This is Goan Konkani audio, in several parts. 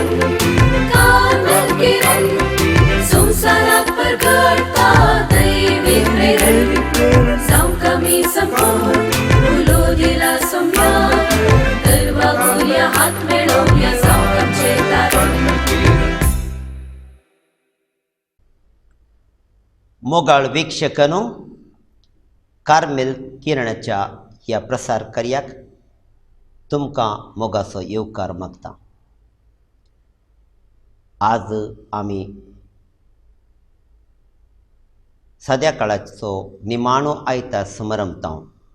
किरण, कार्मेल किरण, संवसाराक परगटता दैवी प्रेरण. जावंक आमी संपूर्ण उलो दिला सोम्या, तर वागुया हात मेळोवया, जावंक आमचें तारण. मोगाळ वीक्षकनो, कार्मेल किरणाच्या ह्या प्रसार कार्याक तुमकां मोगाचो येवकार मागता. आज आमी सद्या काळाचो निमाणो आयतार समारंभता,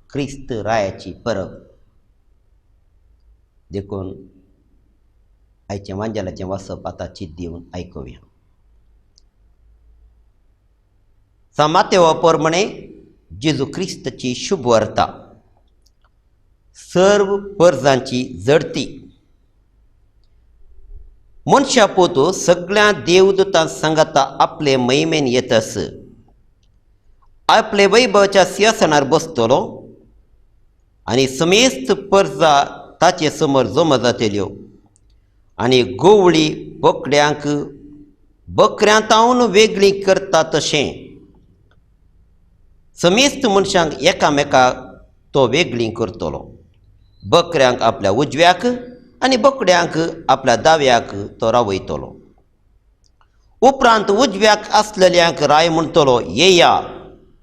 क्रिस्त रायाची परब. देखून आयचें वांजेलाचें वाचप आतां चिंत दिवन आयकुया. मातेवा प्रमाणे जेजू क्रिस्ताची शुभवार्ता, सर्व परजांची जडती. मनशा पोतू सगळ्या देवदूतां सांगाता आपले महिमेन येतस, आपले वैभवाच्या सिंहासनार बसतलो आनी समेस्त परजा ताचे समोर जमा जातल्यो आनी गोवळी बोकड्यांक बकऱ्यांतावन वेगळी करता तशें समेस्त मनशांक एकामेकाक तो वेगळी करतलो. बकऱ्यांक आपल्या उजव्याक आनी बोकड्यांक आपल्या दाव्याक तो रावयतलो. उपरांत उजव्याक आसलेल्यांक राय म्हणटलो, येया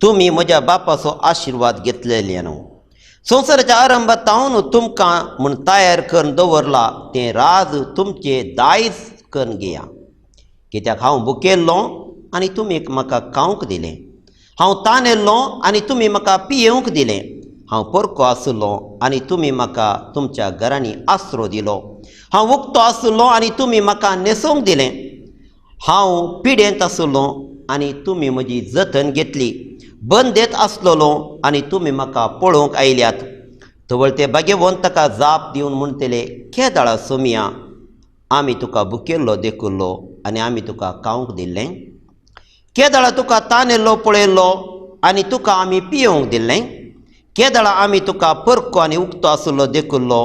तुमी म्हज्या बापाचो आशिर्वाद घेतलेले न्हू, संवसाराच्या आरंभात तुमकां म्हूण तयार करून दवरला तें राज तुमचे दायज करून घेया. कित्याक हांव भुकेल्लो आनी तुमी म्हाका खावंक दिलें, हांव तानेल्लो आनी तुमी म्हाका पियेवंक दिलें, हांव परको आसलो आनी तुमी म्हाका तुमच्या घरांनी आसरो दिलो, हांव उक्तो आसलो आनी तुमी म्हाका न्हेसोवंक दिलें, हांव पिडेंत आसलो आनी तुमी म्हजी जतन घेतली, बंदेत आसलेलो आनी तुमी म्हाका पळोवंक आयल्यात. तवळ ते भाग्यवंत ताका जाप दिवन म्हणटले, केदाळा सोमया आमी तुका भुकेल्लो देखुल्लो आनी आमी तुका खावंक दिल्लें, केदाळा तुका तानेल्लो पळयल्लो आनी तुका आमी पियेवंक दिल्लें, केदाळा आमी तुका परको आनी उक्तो आसलो देखुल्लो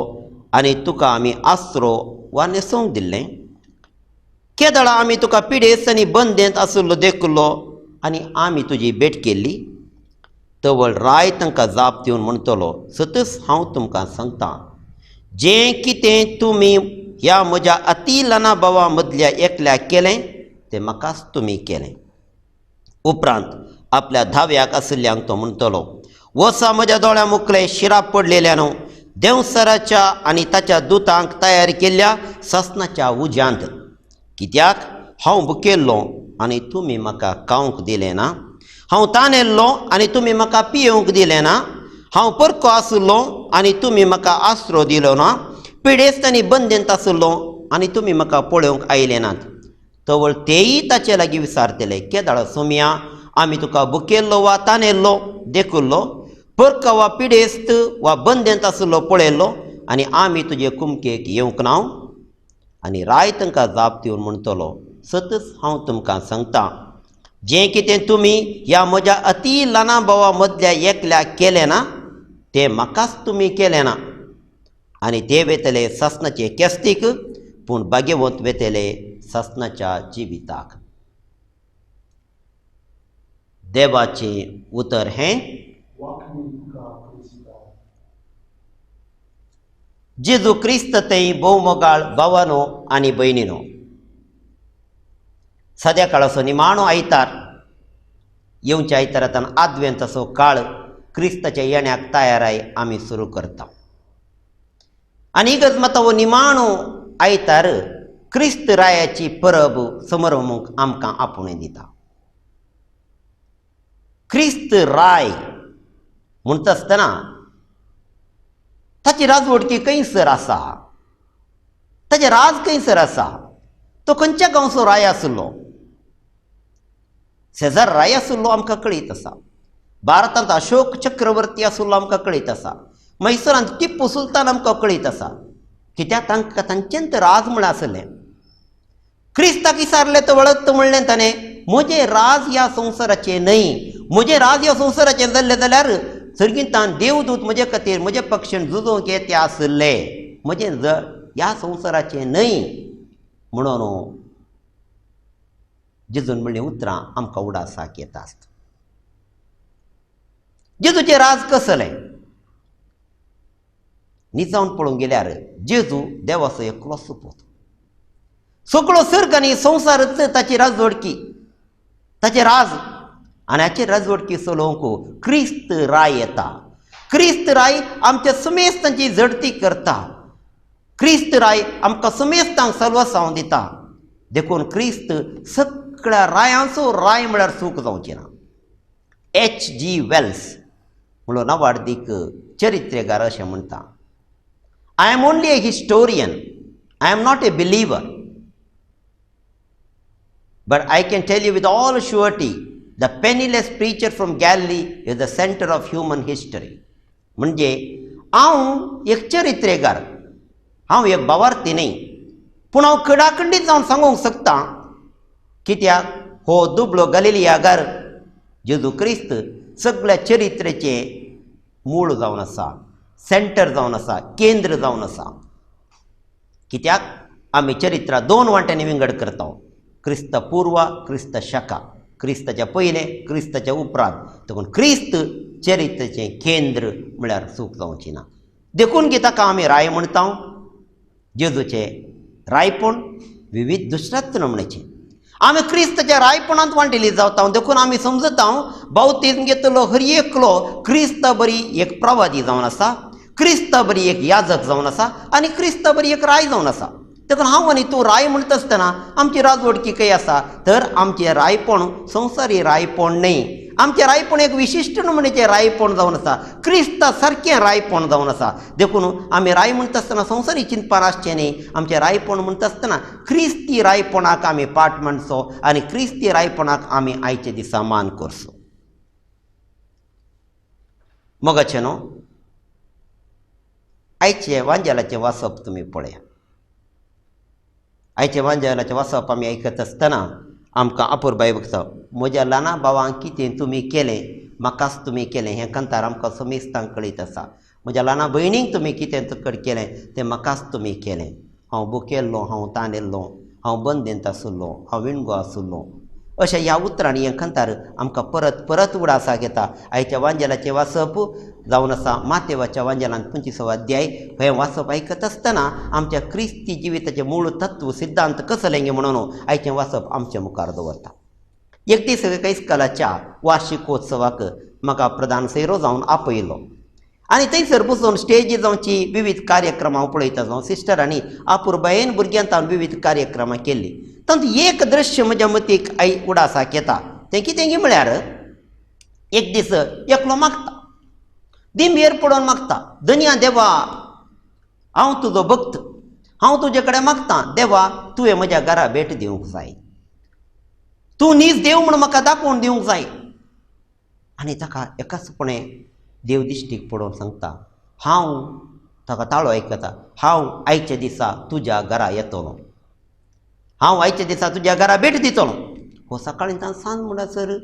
आनी तुका आमी आसरो वा न्हेसोवंक दिल्लें, केदाळा आमी तुका पिडेस्त आनी बंदेंत आसलो देखुल्लो आनी आमी तुजी भेट केल्ली. तवळ राय तांकां जाप दिवन म्हणटलो, सतच हांव तुमकां सांगता, जें कितें तुमी ह्या म्हज्या अती ल्हाना भावा मदल्या एकल्याक केलें तें म्हाकाच तुमी केलें. उपरांत आपल्या धाव्याक आशिल्ल्यांक तो म्हणटलो, वसा म्हज्या दोळ्या मुखले शिराप पडलेल्यानो, देंवसराच्या आनी ताच्या दुतांक तयार केल्ल्या सासणाच्या उज्यांत. कित्याक हांव भुकेल्लो आनी तुमी म्हाका खावंक दिलें ना, हांव तानेल्लो आनी तुमी म्हाका पियेवंक दिलें ना, हांव परको आसलो आनी तुमी म्हाका आसरो दिलो ना, पिडेस्त आनी बंदेंत आसलो आनी तुमी म्हाका पळोवंक आयले नात. तवळ तेय ताचे लागीं विचारतले, केदाळ सोमया आमी तुका भुकेल्लो वा तानेल्लो देखुल्लो, परको वा पिडेस्त वा बंदेंत आसलो पळयल्लो आनी आमी तुजे कुमकेक येवंक ना? आनी राय तांकां जाप दिवन म्हणटलो, सतच हांव तुमकां सांगता, जें कितें तुमी ह्या म्हज्या अती ल्हाना भावा मदल्या एकल्याक केलें ना तें म्हाकाच तुमी केलें ना. आनी ते वेतले सासणाचे केस्तीक, पूण भाग्यवंत वेतले सासणाच्या जिविताक. देवाचें उतर हें. जेजू क्रिस्त थंय भोवमोगाळ भावानो आनी भयणीनो, सद्या काळाचो निमाणो आयतार, येवच्या आयतारांत आदवेंताचो काळ क्रिस्ताच्या येण्याक तयाराय आमी सुरू करता. आनी इगर्ज माता हो निमाणो आयतार क्रिस्त रायाची परब समारंभूंक आमकां आपोवणें दिता. क्रिस्त राय म्हणटा आसतना ताची राजवटकी खंयसर आसा, ताचें राज खंयसर आसा, तो खंयच्या गांवचो राय आसलो? सेजार राय आसलो आमकां कळीत आसा, भारतांत अशोक चक्रवर्ती आसलो आमकां कळीत आसा, म्हैसरांत टिप्पू सुलतान आमकां कळीत आसा. कित्याक तांकां तांचेंत राज म्हळ्यार आसलें. क्रिस्ताक विचारलें तो वळत म्हणलें ताणें, म्हजें राज ह्या संवसाराचें न्हय, म्हजें राज ह्या संवसाराचें जाल्लें जाल्यार सर्गींतान देवदूत म्हजे खातीर म्हजे पक्षान झुजोवंक येते आसले, म्हजें ह्या संवसाराचें न्हय. म्हणून जेजून म्हणलीं उतरां आमकां उडासाक येता आसता. जेजूचें राज कसलें? निजावन पळोवंक गेल्यार जेजू देवाचो एकलो सुपूत. सगळो सर्ग आनी संवसारच ताची राजवडकी, ताचें राज. आनी हाची राजवडकी चलोवंक क्रिस्त राय येता. क्रिस्त राय आमच्या सुमेस्तांची झडती करता. क्रिस्त राय आमकां सुमेस्तांक सलवसांव दिता. देखून क्रिस्त सगळ्या रायांचो राय म्हळ्यार चूक जावची ना. एच जी वेल्स म्हणलो नावाडदीक चरित्रेगार अशें म्हणटा, I am only a historian, I am not a believer, but I can tell you with all surety the penniless preacher from Galilee is the centre of human history. म्हणजे हांव एक चरित्रेगार, हांव एक भावार्थी न्हय, पूण हांव कडाकंडीत जावन सांगूंक शकता कित्याक हो दुबळो गलिलियागार जेजू क्रिस्त सगळ्या चरित्रेचें मूळ जावन आसा, सेंटर जावन आसा, केंद्र जावन आसा. कित्याक आमी चरित्रां दोन वांट्यांनी विंगड करता, क्रिस्त पूर्व, क्रिस्त शका, क्रिस्ताच्या पयलें, क्रिस्ताच्या उपरांत. देखून क्रिस्त चरित्राचें केंद्र म्हळ्यार चूक जावची ना. देखून की ताका आमी राय म्हणटा. जेजूचें रायपण विविध दुसऱ्याच नमण्याचें. आमी क्रिस्ताच्या रायपणांत वांटेली जाता. देखून आमी समजता बावतीज्म घेतलो हर एकलो क्रिस्ता बरी एक प्रवादी जावन आसा, क्रिस्ता बरी एक याजक जावन आसा आनी क्रिस्ता बरी एक राय जावन आसा. देखून हांव आनी तूं राय म्हणटा आसतना आमची राजवडकी खंय आसा तर आमचें रायपण संवसारी रायपण न्हय. आमचें रायपण एक विशिश्ट नमुनेचें रायपण जावन आसा, क्रिस्ता सारकें रायपण जावन आसा. देखून आमी राय म्हणटा आसतना संवसारी चिंतपान आसचें न्हय. आमचें रायपण म्हणटा आसतना क्रिस्ती रायपणाक आमी पाठ मांडचो आनी क्रिस्ती रायपणाक आमी आयचे दिसा मान करचो. मोगाचें न्हू, आयचें वांजेलाचें वाचप तुमी पळया. आयचें वांजेलाचें वाचप आमी आयकत आसतना आमकां अपुरबाय बगता, म्हज्या ल्हाना भावांक कितें तुमी केलें म्हाकाच तुमी केलें. हें कांतार आमकां समेस्तांक कळीत आसा. म्हज्या ल्हाना भयणींक तुमी कितें तुकड केलें तें म्हाकाच तुमी केलें. हांव भुकेल्लो, हांव तानेल्लो, हांव बंदेंत आशिल्लो, हांव विणगो आशिल्लो. अशें ह्या उतरांनी हें कांतार आमकां परत परत उडासाक येता. आयच्या वांजेलाचें वाचप जावन आसा मातेवाच्या वांजेलांत 25वो अध्याय. हें वाचप आयकत आसतना आमच्या क्रिस्ती जिविताचें मूळ तत्व सिद्धांत कसलें म्हणून आयचें वाचप आमच्या मुखार दवरता. एक दीस एका इस्कॉलाच्या वार्षिकोत्सवाक म्हाका प्रधान सैरो जावन आपयलो आनी थंयसर बसून स्टेजी जावची विविध कार्यक्रमां पळयता जावं सिस्टरांनी अपुरबायेन भुरग्यांत हांवें विविध कार्यक्रमां केल्लीं. तातूंत एक दृश्य म्हज्या मतीक आई उडासाक येता. तें कितें म्हळ्यार एक दीस एकलो मागता, दिंबेर पडोवन मागता, धनया देवा हांव तुजो भक्त, हांव तुजे कडेन मागता देवा तुवें म्हज्या घरा भेट दिवंक जाय, तूं नीज देव म्हूण म्हाका दाखोवन दिवंक जाय. आनी ताका एकाचपणे देव दिश्टीक पडोवन सांगता, हांव ताका ताळो आयकता, हांव आयच्या दिसा तुज्या घरा येतलो, हांव आयच्या दिसा तुज्या घरा भेट दितलो. हो सकाळीं सांज म्हणसर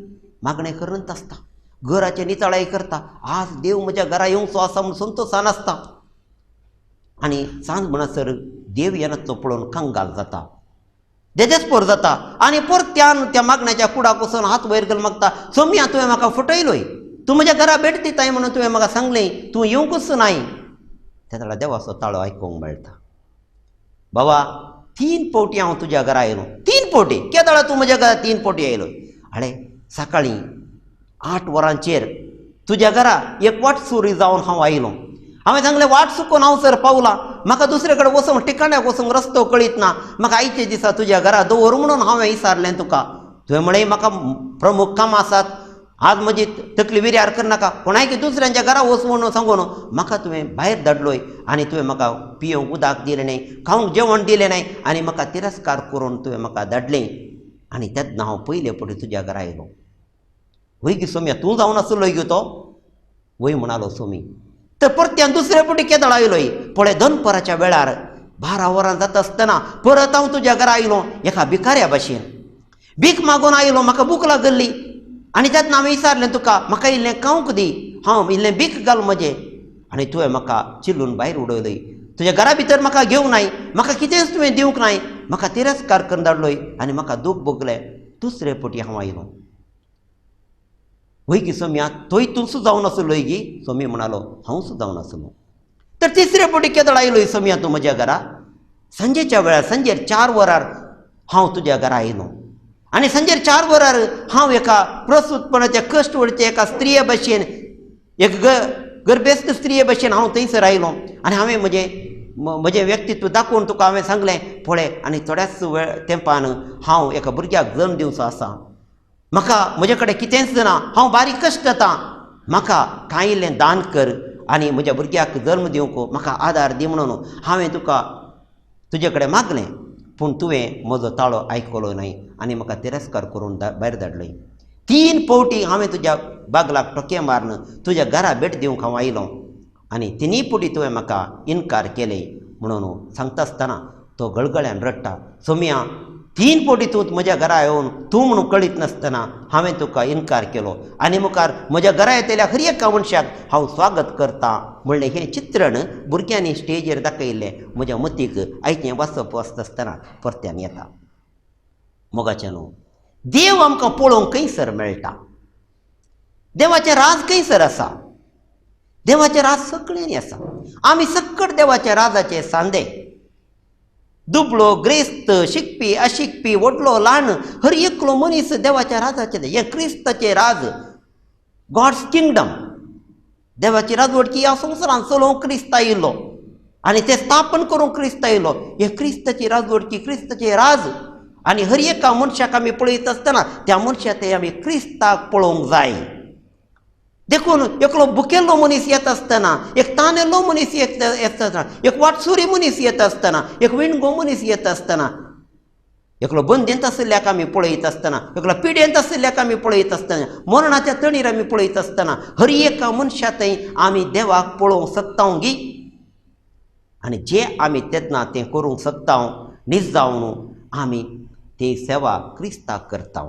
मागणें करत आसता, घराचें नितळाय करता, आज देव म्हज्या घरा येवचो आसा म्हूण संतोशान आसता. आनी सांज म्हणसर देव येनातलो पळोवन कंगाल जाता, देदेस्पोर जाता आनी परत्यान त्या मागण्याच्या कुडाक वचून हात वयर घालून मागता, सोम्या तुवें म्हाका फटयलोय, तूं म्हज्या घरा भेट दिताय म्हणून तुवें म्हाका सांगलें, तूं येवंकूच नाय. त्या वेळार देवाचो ताळो आयकूंक मेळटा, बाबा 3 फावटी हांव तुज्या घरा आयलो, 3 फावटी केदळा तूं म्हज्या घरा 3 फावटी आयलो. आळे सकाळीं 8 वरांचेर तुज्या घरा एक वाटसुरी जावन हांव आयलो, हांवें सांगलें वाट चुकून हांव सर पावलां, म्हाका दुसरे कडेन वचूंक ठिकाण्याक वचूंक रस्तो कळीत ना, म्हाका आयचे दिसा तुज्या घरा दवर म्हणून हांवें विचारलें तुका. तुवें म्हळें म्हाका प्रमुख कामां आसात, आज म्हजी तकली विर्यार करनाका, कोणायकी दुसऱ्यांच्या घरा वच म्हणून सांगून म्हाका तुवें भायर धाडलोय आनी तुवें म्हाका पिवंक उदक दिलें न्हय, खावंक जेवण दिलें न्हय आनी म्हाका तिरस्कार करून तुवें म्हाका धाडलें. आनी तेन्ना हांव पयले फावटी तुज्या घरा आयलो. वय गी सोम्या तूं जावन आसलो गी तो? वय म्हणालो सोमी. तर परत्यान दुसरे फावटी केदळ आयलोय पळय दनपराच्या वेळार 12 वरां जाता आसतना परत हांव तुज्या घरा आयलो एका भिकाऱ्या भाशेन, भीक मागून आयलो, म्हाका भूक लागल्ली आनी तेन्ना हांवें विचारलें तुका म्हाका इल्लें खावंक दी, हांव इल्लें भीक घाल म्हजें, आनी तुवें म्हाका चिल्लून भायर उडयली, तुज्या घरा भितर म्हाका घेवंक नाय, म्हाका कितेंच तुवें दिवंक नाय. म्हाका तिरस्कार करून धाडलोय आनी म्हाका दूख भोगलें. दुसरे फावटी हांव आयलो. वय गी सोम्या, तोय तूंच जावन आसलोय गी? सोमी म्हणालो, हांवूच जावन आसलो. तर तिसरे फावटी केदळ आयलोय सोम्या तूं म्हज्या घरा? सांजेच्या वेळार, सांजेर 4 वरार हांव तुज्या घरा आयलो आनी सांजेर 4 वरार हांव एका प्रसूतपणाच्या कश्ट ओडच्या एका स्त्रिये भशेन, एक गर्भेस्त स्त्रिये भशेन हांव थंयसर आयलो आनी हांवें म्हजें व्यक्तित्व दाखोवन तुका हांवें सांगलें, पळय आनी थोड्याच वेळ तेंपान हांव एका भुरग्याक जल्म दिवचो आसा, म्हाका म्हजे कडेन कितेंच ना, हांव बारीक कश्ट जाता, म्हाका कांय इल्लें दान कर आनी म्हज्या भुरग्याक जल्म दिवंक म्हाका आदार दी म्हणून हांवें तुका तुजे कडेन मागलें, पूण तुवें म्हजो ताळो आयकलो न्हय आनी म्हाका तिरस्कार करून भायर धाडलें. 3 फावटी हांवें तुज्या बागलाक टोके मारून तुज्या घरा भेट दिवंक हांव आयलो आनी 3 फावटी तुवें म्हाका इनकार केलें म्हणून सांगता आसतना तो गळगळ्यान रडटा, सोम्या 3 फावटी तूं म्हज्या घरा येवन तूं म्हणून कळीत नासतना हांवें तुका इनकार केलो आनी मुखार म्हज्या घरा येतल्या हर एका मनशाक हांव स्वागत करता म्हणलें. हें चित्रण भुरग्यांनी स्टेजीर दाखयल्लें म्हज्या मतीक आयचें वाचप वाचता आसतना परत्यान येता. मोगाचें न्हू, देव आमकां पळोवंक खंयसर मेळटा? देवाचें राज खंयसर आसा? देवाचें राज सगळ्यांनी आसा. आमी सक्कड देवाच्या राजाचे सांदे. दुबळो, ग्रेस्त, शिकपी, अशिकपी, व्हडलो, ल्हान, हर एकलो मनीस देवाच्या राजाचे. हें क्रिस्ताचें राज, गॉड्स किंगडम, देवाची राजवटकी ह्या संवसारांत चलोवंक क्रिस्त आयिल्लो आनी तें स्थापन करूंक क्रिस्त आयिल्लो. हें क्रिस्ताची राजवटकी, क्रिस्ताचें राज आनी हर एका मनशाक आमी पळयत आसतना त्या मनशा ते आमी क्रिस्ताक पळोवंक जाय. देखून एकलो भुकेल्लो मनीस येता आसतना, एक तानेल्लो मनीस येता आसतना, एक वाटसुरी मनीस येता आसतना, एक विणगो मनीस येता आसतना, एकलो बंदेंत आशिल्ल्याक आमी पळयत आसतना, एकलो पिडेंत आशिल्ल्याक आमी पळयत आसतना, मरणाच्या तणीर आमी पळयत आसतना, हर एका मनशा थंय आमी देवाक पळोवंक शकता गी? आनी जे आमी तेन्ना तें करूंक शकता नीज जावन आमी ती सेवा क्रिस्ताक करता.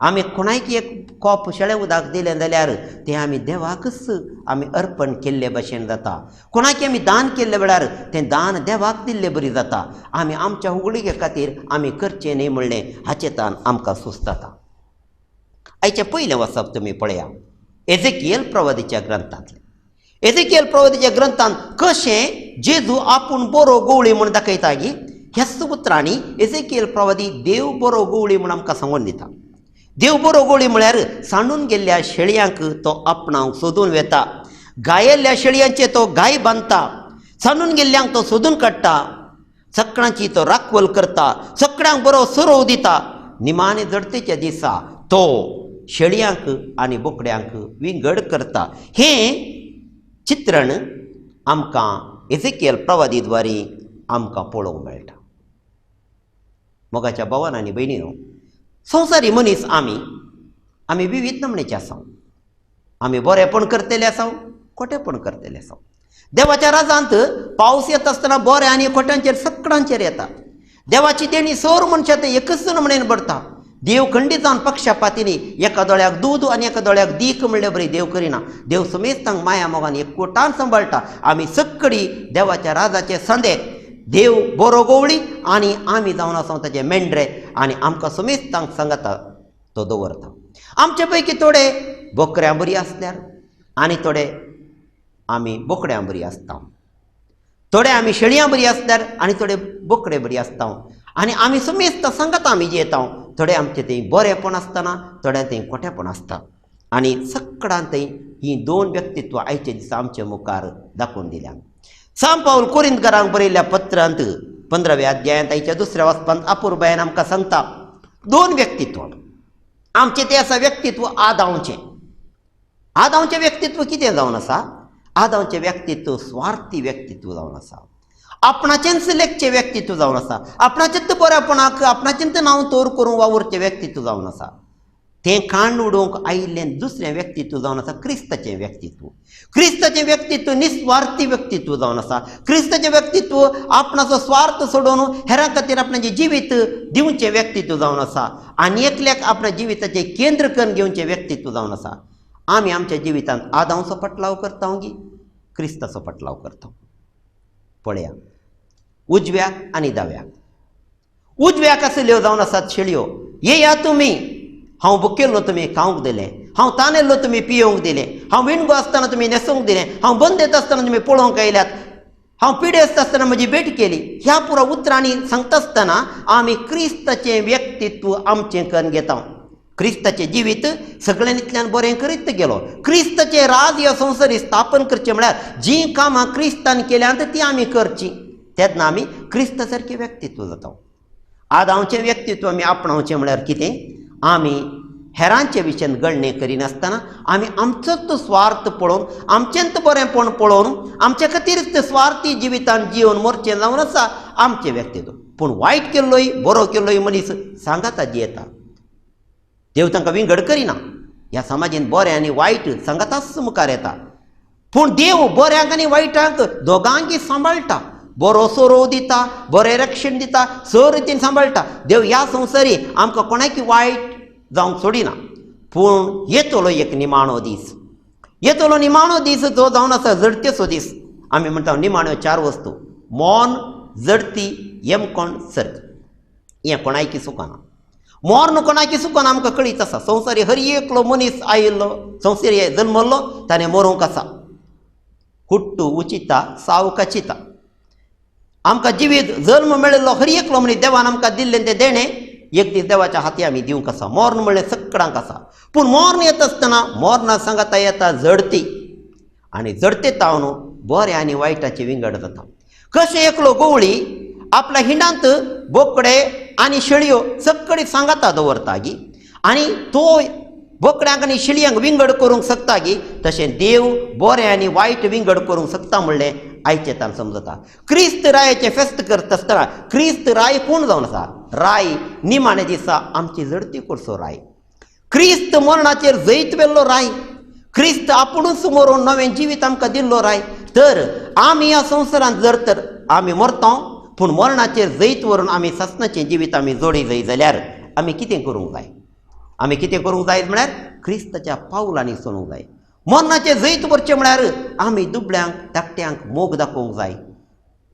आमी कोणायक एक कोप शेळें उदक दिलें जाल्यार तें आमी देवाकच आमी अर्पण केल्ले भशेन जाता. कोणाक आमी दान केल्ले वेळार तें दान देवाक दिल्ले बरी जाता. आमी आमच्या हुगळिके खातीर आमी करचें न्हय म्हणलें हाचें तान आमकां सुचता. आयचें पयलें वाचप तुमी पळया एजेकियल प्रवादीच्या ग्रंथांतलें. एजेकियल प्रवादीच्या ग्रंथांत कशें जेजू आपूण बरो गवळी म्हूण दाखयता गी, ह्याच उतरांनी एजेकियल प्रवादी देव बरो गवळी म्हूण आमकां सांगून दिता. देव बरो गवळी म्हळ्यार सांडून गेल्ल्या शेळयांक तो आपणाक सोदून वेता, गायेल्ल्या शेळयांचे तो गाय बांदता, सांडून गेल्ल्यांक तो सोदून काडटा, सगळ्यांची तो राखवल करता, सगळ्यांक बरो सरोव दिता. निमाणे जडतेच्या दिसा तो शेळयांक आनी बोकड्यांक विंगड करता. हें चित्रण आमकां एजेकियल प्रवादी द्वारे आमकां पळोवंक मेळटा. मोगाच्या भावान आनी भयणीनो, संवसारी मनीस आमी आमी विविध नमणेचे आसा. आमी बरेंपण करतले आसा, खोटेपण करतले आसा. देवाच्या राजांत पावस येता आसतना बरें आनी खोट्यांचेर सगळ्यांचेर येता. देवाची देणी सोर मनशां ते एकच नमणेन भरता. देव खंडीतान पक्षपातीनी एका दोळ्याक दूद आनी एका दोळ्याक दीक म्हणले बरी देव करिना. देव समेस्तांक माया मोगान एकवटान सांबाळटा. आमी सक्कडी देवाच्या राजाचे सांदे. देव बरो गवळी आनी आमी जावन आसा ताचे मेंढरे आनी आमकां समेस्तांक सांगता तो दवरता. आमचे पैकी थोडे बोकऱ्यां बरी आसल्यार आनी थोडे आमी बोकड्यां बरी आसता, थोडे आमी शेळयां बरी आसल्यार आनी थोडे बोकडे बरी आसता. आनी आमी समेस्त सांगता आमी जियेता. थोडे आमचे थंय बरेंपण आसतना, थोड्या थंय खोटेपण आसता. आनी सगळ्यां थंय हीं दोन व्यक्तित्वां आयच्या दिसा आमचे मुखार दाखोवन दिल्या. सांत पावल कोरिंतकारांक बरयल्ल्या पत्रांत 15व्या अध्यायांत आयच्या दुसऱ्या वाचपांत अपुरबायेन आमकां सांगता दोन व्यक्तित्व आमचें तें आसा व्यक्तित्व आदांवचें. आदांवचें व्यक्तित्व कितें जावन आसा? आदांवचें व्यक्तित्व स्वार्थी व्यक्तित्व जावन आसा, आपणाचेंच लेखचें व्यक्तित्व जावन आसा, आपणाचेंच बरेपणाक आपणाचेंच नांव तोर करूंक वावुरचें व्यक्तित्व जावन आसा. तें कांड उडोवंक आयिल्लें दुसरें व्यक्तित्व जावन आसा क्रिस्ताचें व्यक्तित्व. क्रिस्ताचें व्यक्तित्व निस्वार्थी व्यक्तित्व जावन आसा. क्रिस्ताचें व्यक्तित्व आपणाचो स्वार्थ सोडून हेरां खातीर आपणाचें जिवीत दिवचें व्यक्तित्व जावन आसा आनी एकल्याक आपल्या जिविताचें केंद्र करून घेवचें व्यक्तित्व जावन आसा. आमी आमच्या जिवितांत आदांवचो पटलाव करता गी क्रिस्ताचो पटलाव करता? पळया उजव्याक आनी दाव्याक. उजव्याक आशिल्ल्यो जावन आसात शेळयो, येया तुमी, हांव भुकेल्लो तुमी खावंक दिलें, हांव तानेल्लो तुमी पियोवंक दिलें, हांव विणगो आसतना तुमी न्हेसूंक दिलें, हांव बंदेत आसतना तुमी पळोवंक आयल्यात, हांव पिडेस्त आसतना म्हजी भेट केली. ह्या पुरो उतरांनी सांगता आसतना आमी क्रिस्ताचें व्यक्तित्व आमचें करून घेता. क्रिस्ताचें जिवीत सगळ्यांतल्यान बरें करीत गेलो. क्रिस्ताचें राज ह्या संवसारी स्थापन करचें म्हळ्यार जीं कामां क्रिस्तान केल्यांत तीं आमी करचीं, तेन्ना आमी क्रिस्ता सारकें व्यक्तित्व जाता. आदांवचें व्यक्तित्व आमी आपणावचें म्हळ्यार कितें, आमी हेरांचे विशयान गणणे करिनासतना आमी आमचोच तो स्वार्थ पळोवन, आमचेंच बरेंपण पळोवन, आमचे खातीरच ते स्वार्थी जिवितान जिवन मरचें जावन आसा आमचें व्यक्तित्व. पूण वायट केल्लोय बरो केल्लोय मनीस सांगाता जियेता, देव तांकां विंगड करिना. ह्या समाजेन बरें आनी वायट सांगाताच मुखार येता, पूण देव बऱ्यांक आनी वायटांक दोगांकय सांबाळटा. बरो सोरो दिता, बरें रक्षण दिता, स रितीन सांबाळटा. देव ह्या संवसारी आमकां कोणाकी वायट जावंक सोडिना. पूण येतलो एक निमाणो दीस, येतलो निमाणो दीस जो जावन आसा जडतेचो दीस. आमी म्हणटा निमाण्यो चार वस्तू, मौन, जडती, यमकोण, सर्ग. हें कोणायकी चुकना. मर्ण कोणाकी चुकना आमकां कळीत आसा. संवसारी हर एकलो मनीस आयिल्लो, संवसारी जल्मल्लो, ताणें मरूंक आसा. हुट्टू उचिता साव कचिता. आमकां जिवीत जल्म मेळिल्लो हर एकलो मनीस देवान आमकां दिल्लें तें देणें एक दीस देवाच्या हाती आमी दिवंक आसा. मर्ण म्हणलें सगळ्यांक आसा, पूण मर्ण येता आसतना मर्णा सांगाता येता जडती, आनी जडते तावन बरें आनी वायटाचें विंगड जाता. कशें एकलो गवळी आपल्या हिंडांत बोकडे आनी शेळयो सगळी सांगाता दवरता गी, आनी तो बोकड्यांक आनी शेळयांक विंगड करूंक शकता गी, तशें देव बरें आनी वायट विंगड करूंक शकता म्हणलें आयचें तान समजता. क्रिस्त रायाचें फेस्त करता आसतना क्रिस्त राय कोण जावन आसा? राय निमाणे दिसा आमची जडती करचो राय. क्रिस्त मरणाचेर जैत व्हेल्लो राय. क्रिस्त आपुणूच मरोन नवें जिवीत आमकां दिल्लो राय. तर आमी ह्या संवसारांत जर तर आमी मरता, पूण मरणाचेर जैत व्हरून आमी सासणाचें जिवीत आमी जोडी जाय जाल्यार आमी कितें करूंक जाय? आमी कितें करूंक जाय म्हळ्यार क्रिस्ताच्या पावलांनी चलूंक जाय. मरणाचें जैत व्हरचें म्हळ्यार आमी दुबळ्यांक धाकट्यांक मोग दाखोवंक जाय,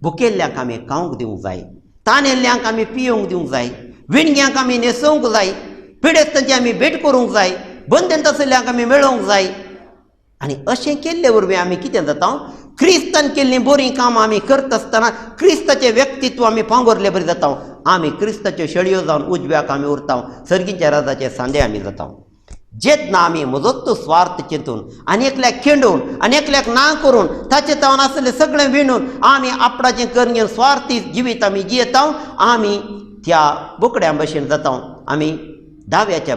भुकेल्ल्यांक आमी खावंक दिवंक जाय, तानेल्ल्यांक आमी पियोवंक दिवंक जाय, विणग्यांक आमी न्हेसोवंक जाय, पिडेस्तांची आमी भेट करूंक जाय, बंदेंत आशिल्ल्यांक आमी मेळोवंक जाय. आनी अशें केल्ले वरवीं आमी कितें जाता, क्रिस्तान केल्लीं बरीं कामां आमी करता आसतना क्रिस्ताचें व्यक्तित्व आमी पांगुरले बरी जाता. आमी क्रिस्ताच्यो शेळयो जावन उजव्याक आमी उरता, सर्गीच्या राजाचे सांदे आमी जाता. जेन्ना आमी म्हजोच तो स्वार्थ चिंतून आनी एकल्याक खेंडून आनी एकल्याक ना करून ताचे तावन आसलें सगळें विणून आमी आपणाचें करून घेवन स्वार्थी जिवीत आमी जियेता, आमी त्या बोकड्यां भशेन जाता. आमी दाव्याच्या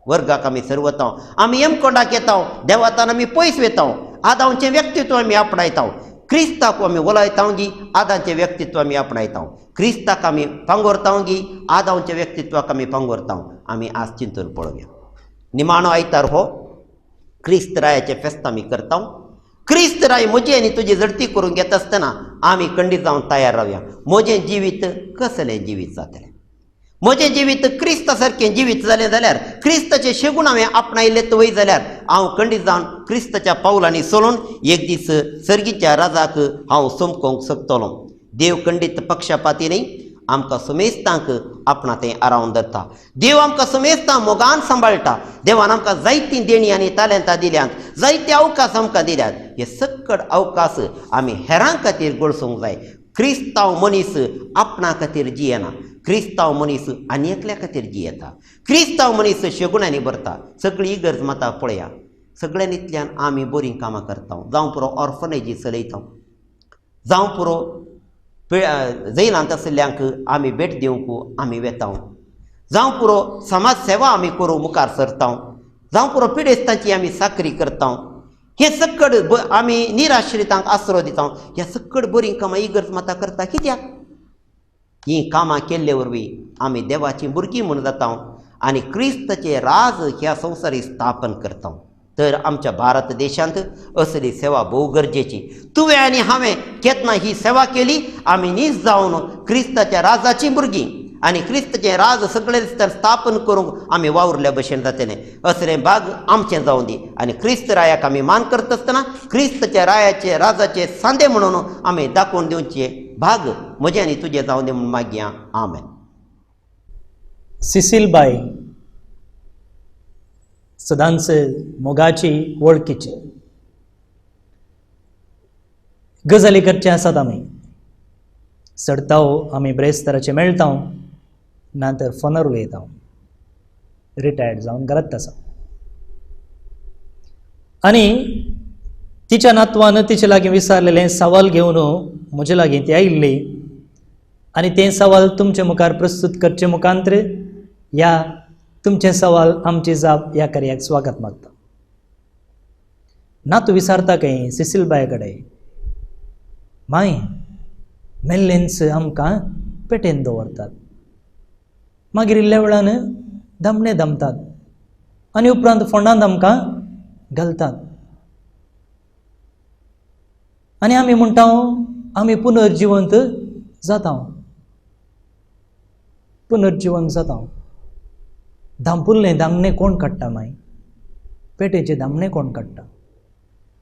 वर्गाक आमी सरवता, आमी यमकोंडाक येता, देवातान आमी पयस वयता. आदांचें व्यक्तित्व आमी आपणायता, क्रिस्ताक आमी उलयता गी आदांचें व्यक्तित्व आमी आपणायता, क्रिस्ताक आमी पांगोरता गी आदांच्या व्यक्तित्वाक आमी पांगोरता. आमी आज चिंतून पळोवया. निमाणो आयतार हो क्रिस्त रायाचें फेस्त आमी करता. क्रिस्त राय म्हजी आनी तुजी जडती करूंक घेता आसतना आमी खंडीत जावन तयार रावया. म्हजें जिवीत कसलें जिवीत जातलें? म्हजें जिवीत क्रिस्ता सारकें जिवीत जालें जाल्यार, क्रिस्ताचें शेगूण हांवें आपणायलें वय जाल्यार हांव खंडीत जावन क्रिस्ताच्या पावलांनी चलून एक दीस सर्गीच्या राजाक हांव चमकोवंक शकतलो. देव खंडीत पक्षपाती न्ही, आमकां समेस्तांक आपणा तें आरावन धरता. देव आमकां समेस्तां मोगान सांबाळटा. देवान आमकां जायतीं देणीं आनी तालेंतां दिल्यांत, जायते अवकाश आमकां दिल्यात. हे सक्कड अवकाश आमी हेरां खातीर गळसूंक जाय. क्रिस्तांव मनीस आपणा खातीर जियेना, क्रिस्तांव मनीस आनी एकल्या खातीर जियेता. क्रिस्तांव मनीस शेगुणांनी भरता. सगळी इगर्ज माता पळया, सगळ्यांतल्यान आमी बरीं कामां करता. जावं पुरो ऑर्फनेजी चलयता, जावं पुरो जैलांत आशिल्ल्यांक आमी भेट दिवंक आमी वेता, जावं पुरो समाज सेवा आमी करूं मुखार सरता, जावं पुरो पिडेस्तांची आमी साकरी करता. हें सक्कड आमी निराश्रितांक आसरो दिता. ह्या सक्कड बरीं कामां इगर्ज माता करता. कित्याक? हीं कामां केल्ले वरवीं आमी देवाचीं भुरगीं म्हूण जाता आनी क्रिस्ताचें राज ह्या संवसारी स्थापन करता. तर आमच्या भारत देशांत असली सेवा भोव गरजेची. तुवें आनी हांवें केन्ना ही सेवा केली, आमी नीज जावन क्रिस्ताच्या राजाचीं भुरगीं आनी क्रिस्ताचें राज सगळें स्थापन करूंक आमी वावुरल्या भशेन जातलें. असलें भाग आमचें जावं दी आनी क्रिस्त रायाक आमी मान करता आसतना क्रिस्ताच्या रायाचे राजाचे सांदे म्हणून आमी दाखोवन दिवचे भाग म्हजें आनी तुजें जावं दी म्हूण मागया. आमेन. सिसिलबाय सदांच मोगाची वळखीची गजाली करचे आसात. आमी चडताव आमी ब्रेस्ताराचे मेळटा, ना तर फोनार उलयता. रिटायर्ड जावन घरांत आसा आनी तिच्या नातवान तिचे लागीं विचारलेलें सवाल घेवन म्हजे लागीं ती आयिल्ली आनी तें सवाल तुमचे मुखार प्रस्तुत करचे मुखांत्र ह्या तुमचें सवाल आमची जाप ह्या कार्याक स्वागत मागता. नातू विचारता खंय सिसिलबाय कडेन, माय मेल्लेंच आमकां पेटेन दवरतात, मागीर इल्ल्या वेळान दामणे दामतात आनी उपरांत फोंडांत आमकां घालतात आनी आमी म्हणटा आमी पुनर्जिवंत जाता, पुनर्जिवंत जाता. धांपुल्लें दामणें कोण काडटा माय? पेटेचें दामणें कोण काडटा?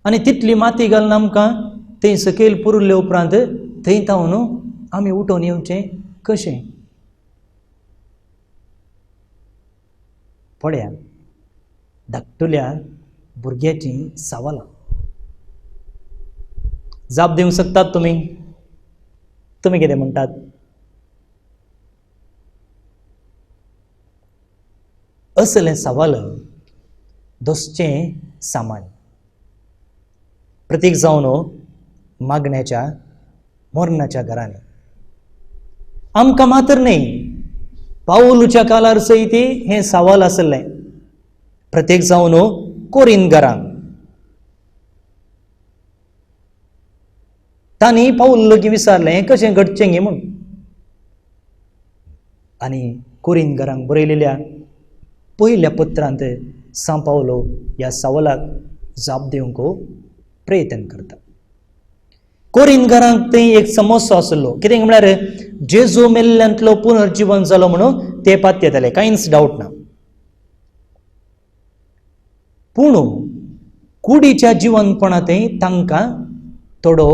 आनी तितली माती घालून आमकां थंय सकयल पुरुल्ले उपरांत थंय तावन आमी उठोवन येवचें कशें? पळया धाकटुल्या भुरग्याचीं सवालां. जाप दिवंक शकतात तुमी? तुमी कितें म्हणटात? असलें सवाल दोसचें सामान प्रतीक जावन मागण्याच्या मरणाच्या घरांनी आमकां मात्र न्हय, पावलूच्या कालार सयत हें सवाल आसलें. प्रत्येक जावन कोरीन घरांक तांणी पावल लगीं विचारलें हें कशें घडचें गे म्हूण. आनी कोरीन घरांक बरयलेल्या पयल्या पत्रांत सां पावलो ह्या सवालाक जाप दिवंक प्रयत्न करता. कोरीन घरांक थंय एक समस्या आसलो, कितें म्हळ्यार जेजू मेल्ल्यांतलो पुनर्जिवन जालो म्हणून ते पातयेताले, कांयच डावट ना. पूण कुडीच्या जिवनपणांतय तांकां थोडो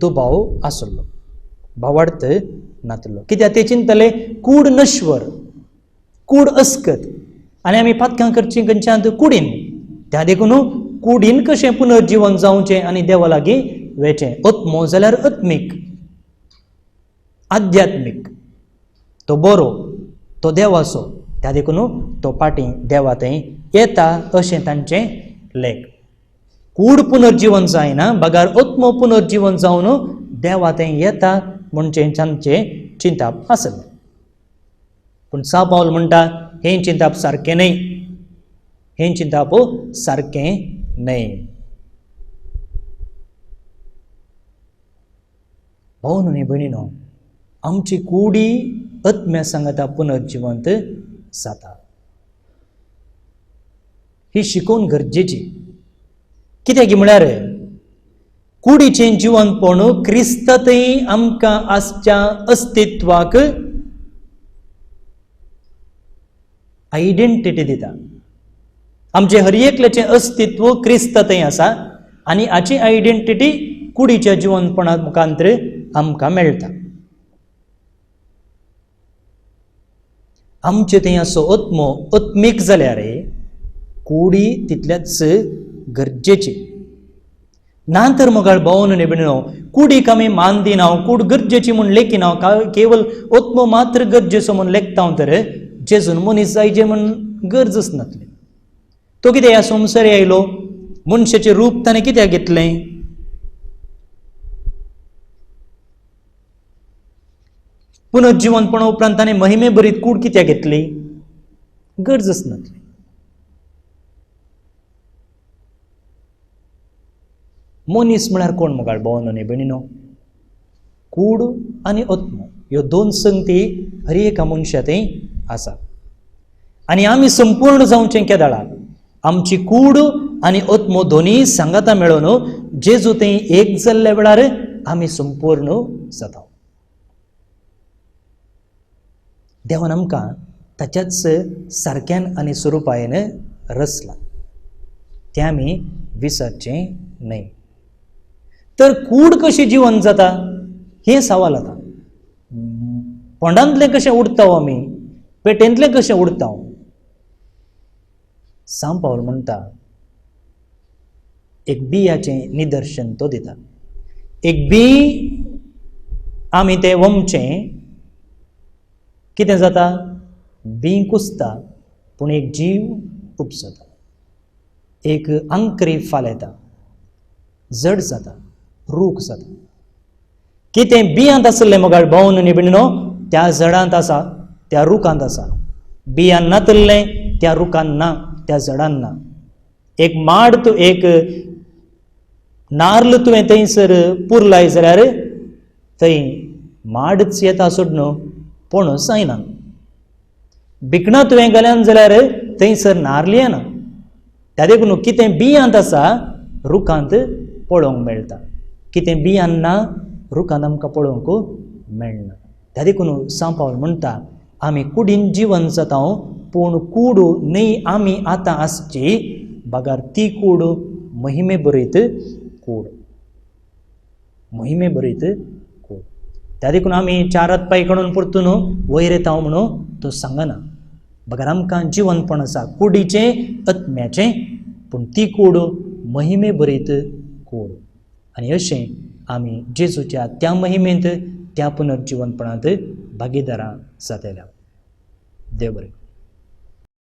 दुबाव आसलो, भावार्थ नातलो. कित्याक ते चिंतले कूड नश्वर, कूड अस्कत आनी आमी पातकां करचीं खंयच्यान कुडीन, त्या देखून कुडीन कशें पुनर्जिवन जावचें आनी देवा लागीं वेचें. आत्मो जाल्यार आत्मीक, आध्यात्मीक, तो बरो, तो देवाचो, त्या देखून तो पाटी देवा थंय येता अशें तांचें लेख. कूड पुनर्जिवन जायना बगार आत्मो पुनर्जिवन जावन देवा थंय येता म्हणचें तांचें चिंताप आसलें. पूण सां पावल म्हणटा हें चिंताप सारकें न्हय, हें चिंताप सारकें न्हय. भाव न्हय भयणीनो, आमची कुडी आत्म्या सांगाता पुनर्जिवंत जाता ही शिकोवन गरजेची. कित्याक म्हळ्यार कुडीचें जिवनपण क्रिस्तांतय आमकां आसच्या अस्तित्वाक आयडेंटिटी दिता. आमचें हर एकल्याचें अस्तित्व क्रिस्तांतय आसा आनी हाची आयडेंटिटी कुडीच्या जिवनपणा मुखांतर आमकां मेळटा. आमचें थंय असो आत्मो आत्मीक जाल्यार कुडी तितल्याच गरजेची. ना तर मोगाळ भावन न्ही भयणीनो, कुडीक आमी मान दिना, कूड गरजेची म्हूण लेखिना, केवल आत्मो मात्र गरजेचो म्हूण लेखता तर जेजून मनीस जायचे म्हूण गरजच नासली. तो कितें ह्या संवसारी आयलो, मनशाचें रूप ताणें कित्याक घेतलें? पुनर्जिवनपणा उपरांत ताणें महिमे भरीत कूड कित्याक घेतली? गरजच नासली. मनीस म्हळ्यार कोण मोगाळ भावानो न्ही भयणीनो? कूड आनी आत्मो ह्यो दोन संगती हर एका मनशा थंय आसा आनी आमी संपूर्ण जावचें केदळा आमची कूड आनी आत्मो दोनूय सांगाता मेळोवन जेजू थंय एक जाल्ल्या वेळार आमी संपूर्ण जाता. देवान आमकां ताच्याच सारक्यान आनी स्वरुपायेन रचला, तें आमी विसरचें न्हय. तर कूड कशी जिवन जाता हें सवाल आतां. फोंडांतलें कशें उडटा आमी, पेटेंतलें कशें उरता? सांव पावल म्हणटा, एक बियाचें निदर्शन तो दिता. एक बी आमी तें वमचें, कितें जाता? बी कुसता, पूण एक जीव उपसता, एक आंकरी फालेता, जड जाता, रूख जाता. कितें बियांत आसलें मोगाळ भोवन निबिणो त्या जडांत आसा, त्या रुखांत आसा. बियान नातल्लें त्या रुखान ना, त्या जडान ना. एक माड तूं, एक नार्ल तुवें थंयसर पुरलाय जाल्यार थंय माडच येता सोडून पणस जायना. भिकणां तुवें घाल्यान जाल्यार थंयसर नार्ल येना. त्या देखून कितें बियांत आसा रुखांत पळोवंक मेळटा, कितें बियान ना रुखांत आमकां पळोवंक मेळना. त्या देखून सांव पावल म्हणटा, आमी कुडीन जिवन जाता, पूण कूड न्हय आमी आतां आसची, बगर ती कूड महिमे बरयत कूड, महिमे बरयत कूड. त्या देखून आमी चार हात पांय काडून परतून वयर येता म्हणून तो सांगना, बगर आमकां जिवनपण आसा कुडीचें आत्म्याचें, पूण ती कूड महिमे बरयत कूड. आनी अशें आमी जेजूच्या त्या महिमेंत, त्या पुनर्जिवनपणांत भागीदारां जातल्या. देव बरें.